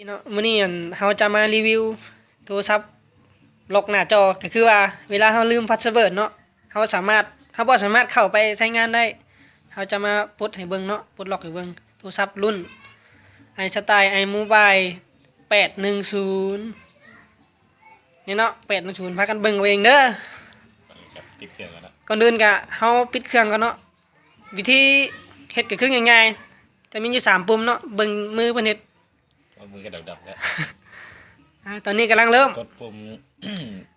ເນາະ ມື້ນີ້ ອັນ ເຮົາຈະມາຣີວິວໂທລະສັບລັອກໜ້າຈໍ ກໍຄືວ່າເວລາເຮົາລືມພາສເວີດເນາະ ເຮົາສາມາດ ເຮົາບໍ່ສາມາດເຂົ້າໄປໃຊ້ງານໄດ້. ເຮົາຈະມາປົດໃຫ້ເບິ່ງເນາະ ປົດລັອກໃຫ້ເບິ່ງ. ໂທລະສັບລຸ້ນ ໄອສະຕາຍ ໄອໂມບາຍ ແປດໜຶ່ງສູນ ນີ້ເນາະ ແປດໜຶ່ງສູນ ພາກັນເບິ່ງເອົາເອງເດີ. ປິດເຄື່ອງກ່ອນເນາະ ກ່ອນອື່ນກະເຮົາປິດເຄື່ອງກ່ອນເນາະ. ວິທີເຮັດກໍຄືງ່າຍໆ ຈະມີຢູ່ສາມປຸ່ມເນາະ ເບິ່ງມືເພິ່ນເຮັດ. ເອົາມືກໍດຳໆແທ້. ອາ ຕອນນີ້ກຳລັງເລີ່ມ ກົດປຸ່ມ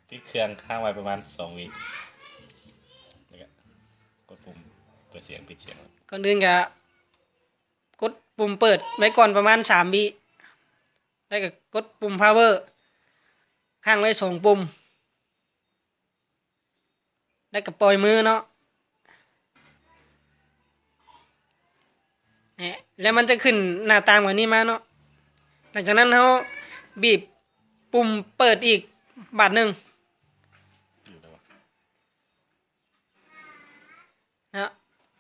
ປິດເຄື່ອງຄ້າງໄວ້ປະມານສອງວິ ແລ້ວກໍກົດປຸ່ມເປີດສຽງປິດສຽງ. ກ່ອນອື່ນກໍກົດປຸ່ມເປີດໄວ້ກ່ອນປະມານສາມວິ ແລ້ວກໍກົດປຸ່ມພາວເວີຄ້າງໄວ້ສອງປຸ່ມ. ແລ້ວກໍປ່ອຍມືເນາະ ແນະ ແລ້ວມັນຈະຂຶ້ນໜ້າຕ່າງແບບນີ້ມາເນາະ. ຫຼັງຈາກນັ້ນເຮົາບີບປຸ່ມເປີດອີກບາດໜຶ່ງ ເນາະ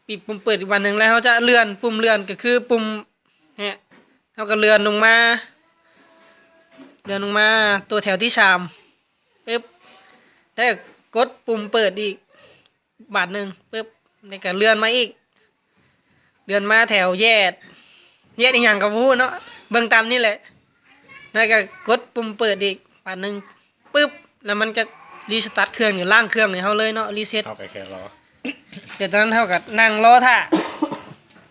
ບີບປຸ່ມເປີດອີກບາດໜຶ່ງ ແລ້ວເຮົາຈະເລື່ອນ ປຸ່ມເລື່ອນກໍຄືປຸ່ມ ແນະ ເຮົາກໍເລື່ອນລົງມາ ເລື່ອນລົງມາຕົວແຖວທີສາມ ປຶບ ແລ້ວກໍກົດປຸ່ມເປີດອີກບາດໜຶ່ງ ປຶບ ແລ້ວກໍເລື່ອນມາອີກ ເລື່ອນມາແຖວແຍດ ແຍດອີ່ຫຍັງກໍບໍ່ຮູ້ເນາະ ເບິ່ງຕາມນີ້ແຫຼະ. ແລ້ວກໍກົດປຸ່ມເປີດອີກບາດໜຶ່ງ ປຶບ ແລ້ວມັນກໍຣີສະຕາດເຄື່ອງ ຫຼື ລ້າງເຄື່ອງໃຫ້ເຮົາເລີຍເນາະ ຣີເຊັດ. ເຮົາກໍແຄ່ລໍ ດຽວຕອນນັ້ນເຮົາກໍນັ່ງລໍຖ້າ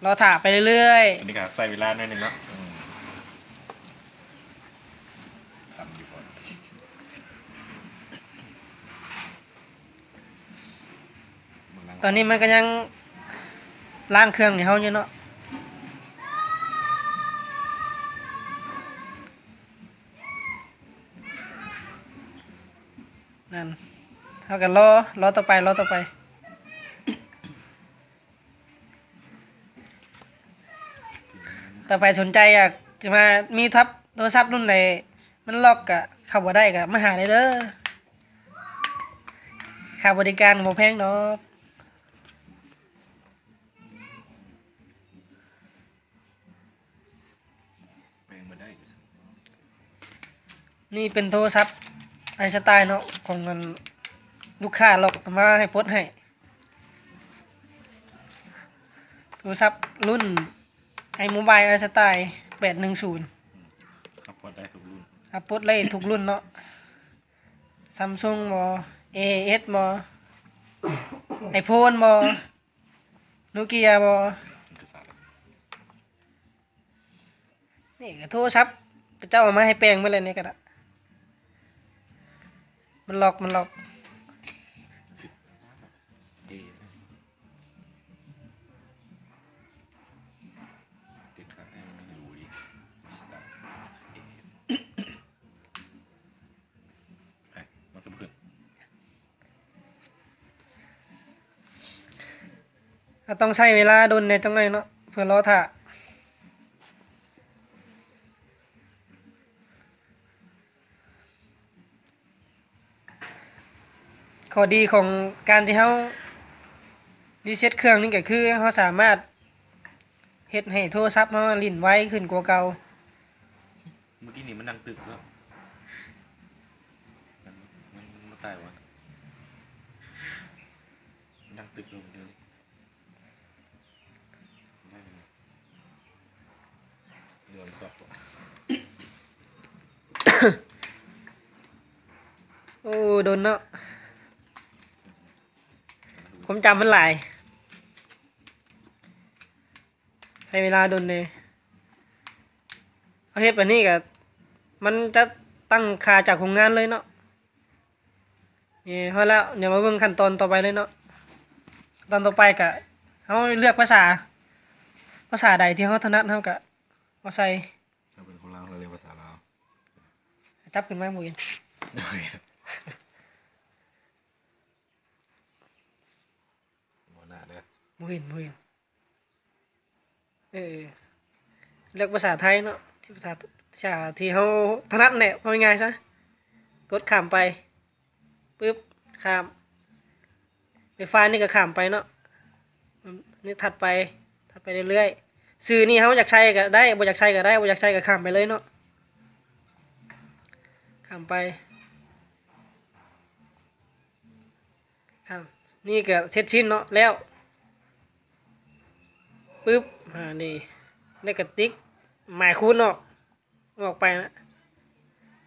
ລໍຖ້າໄປເລື້ອຍໆ. ອັນນີ້ກໍໃຊ້ເວລາໜ້ອຍໜຶ່ງເນາະ ອືມ ທຳຢູ່ບໍ່? ຕອນນີ້ມັນກໍຍັງລ້າງເຄື່ອງໃຫ້ເຮົາຢູ່ເນາະ. ນັ້ນ ເຮົາກໍລໍ ລໍຕໍ່ໄປ ລໍຕໍ່ໄປ. ຖ້າໃຜສົນໃຈຢາກຈະມາມີທັບໂທລະສັບລຸ້ນໃດມັນລັອກ ກະເຂົ້າບໍ່ໄດ້ ກະມາຫາໄດ້ເດີ. ຄ່າບໍລິການບໍ່ແພງດອກ. ແປງບໍ່ໄດ້. ນີ້ເປັນໂທລະສັບໄອສະຕາຍເນາະ ຂອງອັນລູກຄ້າລັອກມາໃຫ້ປົດໃຫ້. ໂທລະສັບລຸ້ນໄອໂມບາຍໄອສະຕາຍແປດໜຶ່ງສູນ ອືມ ຮັບປົດໄດ້ທຸກລຸ້ນ ຮັບປົດໄດ້ທຸກລຸ້ນເນາະ. ຊຳຊຸງບໍ ເອເອສບໍ ໄອໂຟນບໍ ໂນເກຍບໍ. ເອກະສານ ນີ້ກໍໂທລະສັບເຂົາເຈົ້າເອົາມາໃຫ້ແປງໝົດແລ້ວ ນີ້ກໍໄດ້ ມັນລັອກ ມັນລັອກ. ເຮົາຕ້ອງໃຊ້ເວລາດົນແດ່ຈັກໜ້ອຍເນາະ ເພື່ອລໍຖ້າ. ຂໍ້ດີຂອງການທີ່ເຮົາຣີເຊັດເຄື່ອງນີ້ກໍຄື ເຮົາສາມາດເຮັດໃຫ້ໂທລະສັບເຮົາຫຼິ້ນໄວຂຶ້ນກວ່າເກົ່າ. ເມື່ອກີ້ນີ້ມັນດັງຕຶກເນາະ ມັນ ມັນ ມັນຕາຍວະ ມັນດັງຕຶກລົງເດີ. ໂອ້ ດົນເນາະ ຄວາມຈຳມັນຫຼາຍ ໃຊ້ເວລາດົນເດ. ເຮົາເຮັດແບບນີ້ກໍ ມັນຈະຕັ້ງຄ່າຈາກໂຮງງານເລີຍເນາະ. ນີ້ ພໍແລ້ວ ດຽວມາເບິ່ງຂັ້ນຕອນຕໍ່ໄປເລີຍເນາະ. ຂັ້ນຕອນຕໍ່ໄປກະ ເຮົາເລືອກພາສາ ພາສາໃດທີ່ເຮົາຖະໜັດ ເຮົາກະເອົາໃສ່. ເຮົາເປັນຄົນລາວ ເຮົາເລືອກພາສາລາວ. ຈັບຂຶ້ນມາ ບໍ່ເຫັນ ບໍ່ເຫັນ ບໍ່ເຫັນ. ເອີ ເລືອກພາສາໄທເນາະ ທີ່ພາສາ ພາສາທີ່ເຮົາຖະໜັດແຫຼະ ເວົ້າງ່າຍໆຊະ. ກົດຂ້າມໄປ ປຶບ ຂ້າມ ໄຟຟ້ານີ້ກໍຂ້າມໄປເນາະ. ນີ້ຖັດໄປ ຖັດໄປເລື້ອຍໆ. ຊື່ນີ້ເຮົາຢາກໃສ່ກໍໄດ້ ບໍ່ຢາກໃສ່ກໍໄດ້ ບໍ່ຢາກໃສ່ກໍຂ້າມໄປເລີຍເນາະ. ຂ້າມໄປ ຂ້າມ ນີ້ກໍເສັດສິ້ນເນາະ ແລ້ວ ປຶບ ອ່າ ນີ້ ແລ້ວກໍຕິກໝາຍຄູນເນາະ ອອກໄປນະ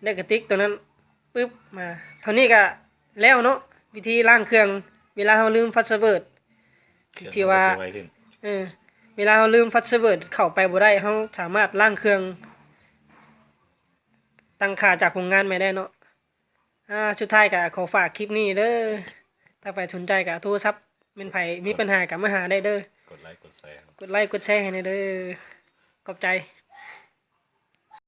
ແລ້ວກໍຕິກຕົວນັ້ນ ປຶບ ມາ ເທົ່ານີ້ກໍແລ້ວເນາະ ວິທີລ້າງເຄື່ອງ ເວລາເຮົາລືມພາສເວີດ ເຄື່ອງ ທີ່ວ່າ ມັນກໍຊິໄວຂຶ້ນ ເອີ ເວລາເຮົາລືມພາສເວີດ ເຂົ້າໄປບໍ່ໄດ້ ເຮົາສາມາດລ້າງເຄື່ອງ ຕັ້ງຄ່າຈາກໂຮງງານໃໝ່ໄດ້ເນາະ. ອ່າ ສຸດທ້າຍກໍຂໍຝາກຄລິບນີ້ເດີ ຖ້າໃຜສົນໃຈກໍໂທສັບ ແມ່ນໃຜມີບັນຫາກໍມາຫາໄດ້ເດີ ກົດໄລກົດແຊ ກົດໄລກົດແຊໃຫ້ແດ່ເດີ ຂອບໃຈ.